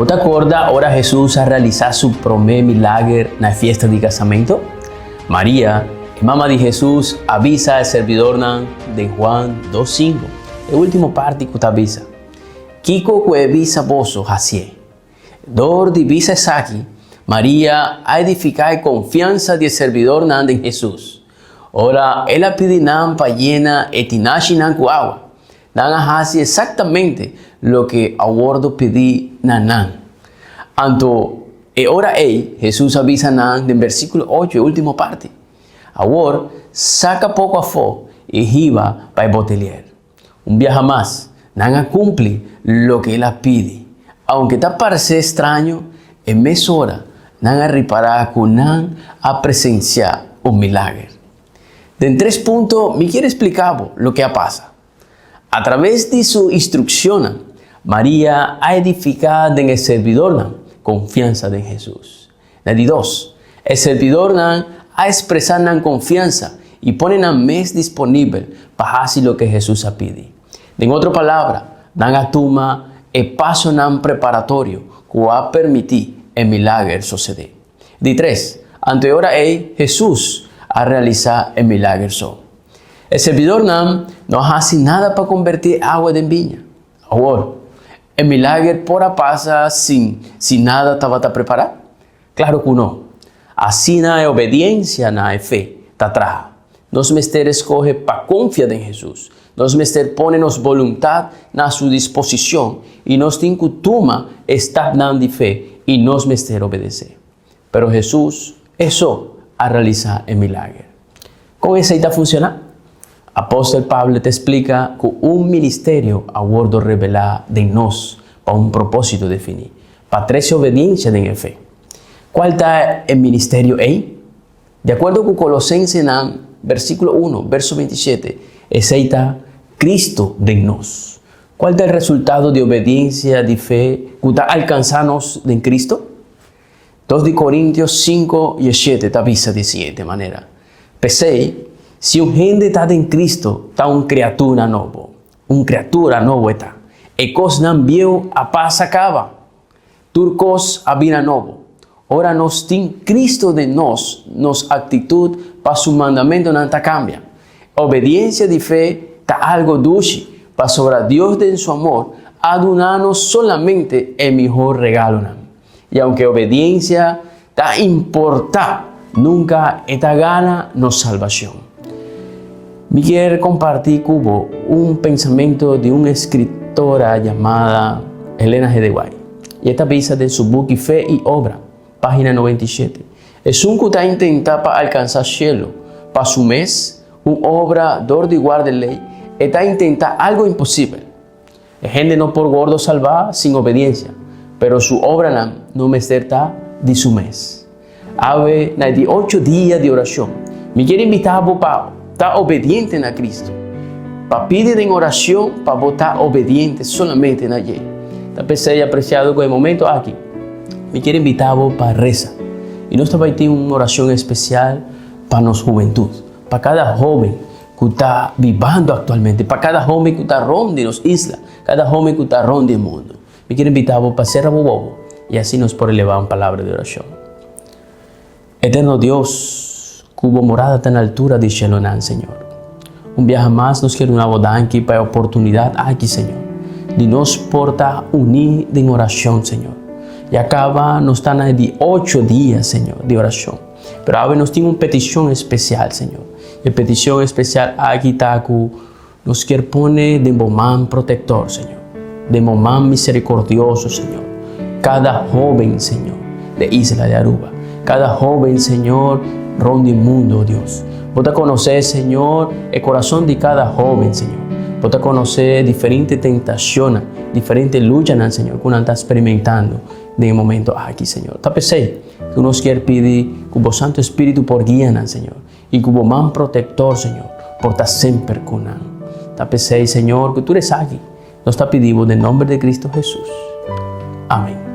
Bo ta corda ora Hesus a realisa su prome milager na e fiesta di casamento? Maria, e mama di Hesus, a bisa e servidornan den Juan dos cinco, e ultimo parti cu ta bisa, Kico cu e bisa boso, hacié. Dor di bisa esaki, Maria a edifica e confiansa di e servidornan den Hesus. Ora el a pidi nan pa yena e tinashinan cu awa, nan a haci exactamente loke a wordo pidi na nan. Anto e ora ei, Hesus a bisa nan den versiculo ocho, e ultimo parti, Awor, saca poco afo y hiba pa e botelier. Un biaha mas, nan a cumpli loke el a pidi. Aunke ta parse straño, e mesora nan a ripará cu nan a presenciá un milager. Den tres punto mi kier explica bo loke a pasa. A traves di su instruccionnan, Maria a edificá den e servidornan confiansa den Jesus. Na di dos, e servidornan a expresá nan confiansa i pone nan mes disponibel pa haci loke Jesus a pidi. Den otro palabra, nan a tuma e pasonan preparatorio cu a permití e milager socedé. Di tres, anto e ora ei Jesus a realisá e milager so. E servidornan no a haci nada pa conbertí e awa den biña. Awor, e milager por a pasa sin si nada tabata prepará? Klaru ku no. Asina e obediencia na e fe ta traha. Nos mester escoge pa confia den Jesus. Nos mester pone nos boluntad na su disposicion i nos tin cu tuma e stapnan di fe i nos mester obedece. Pero Jesus e so a realisa e milager. Con esey ta funciona? Apostel Pablo ta splica cu un ministerio a wordo revela den nos pa un proposito defini, pa trece obediencia den e fe. Cual ta e ministerio ey? Di acuerdo cu Colosensenan versiculo uno, verso 27, esey ta Cristo den nos. Cual ta e resultado di obediencia di fe cu ta alcansa nos den Cristo? Dos di Corintios cinco y e shete ta bisa di siguiente manera, P'esei, si un hende ta den Cristo, ta un criatura nobo. Un criatura nobo e ta. E cosnan bieu a pasa caba. Tur cos a bira nobo. Ora nos tin Cristo den nos, nos actitud pa su mandamentonan ta cambia. Obediencia di fe ta algo dushi, pasobra Dios den su amor a duna nos solamente e mihor regalonan. I aunke obediencia ta importá, nunka e ta gana nos salbacion. Mi kier compartí cu bo un pensamento di un escritora yamada Elena G. de White. I e ta bisa den su buki Fe i Obra, página 97, Esun cu ta intentá pa alcansá cielo pa su mes, un obra dor di guarda e ley, e ta intentá algo imposibel. E hende no por wordo salbá sin obediencia, pero su obranan no mester ta di su mes. Awe na e di ocho dia di oracion, mi kier invitá bo pa ta obediente na Cristo, pa pidi den oracion pa bo ta obediente solamente na dje. Ta p'esei, apreciado, cu e momento aki mi kier invitá bo pa reza. Y nos ta bai tin un oracion especial pa nos hubentud, pa cada hoben ku ta bibando aktualmente, pa kada homi ku ta rond di nos isla, kada homi ku ta rond di e mundu. Mi kier invitá bo pa sera bo wowo i asina nos por elevá un palabra di orashon. Eterno Dios, ku bo morada ta na altura di shelonan, Señor. Un biaha mas nos kier duna bo danki pa e oportunidat aki, Señor, di nos por ta uní den orashon, Señor. Ya kaba nos ta na e di ocho dia, Señor, di orashon. Pero awe nos tin un petishon espesial, Señor. E petishon espesial aki ta ku nos kier pone den bo man protektor, Señor, den bo man miserikordioso, Señor, kada hóben, Señor, de isla di Aruba, kada hóben, Señor, rond di mundu, oh Dios. Bo ta konosé, Señor, e kurason di kada hóben, Señor. Bo ta konosé diferente tentashonnan, diferente luchanan, Señor, ku nan ta sperimentando den e momento aki, Señor. Ta p'esei ku nos kier pidi ku bo Santu Spiritu por guia nan, Señor. I ku bo man protektor, Señor, por ta semper ku nan. Ta p'esei, Señor, ku tur esaki nos ta pidi bo den nomber di Cristo Jesus. Amen.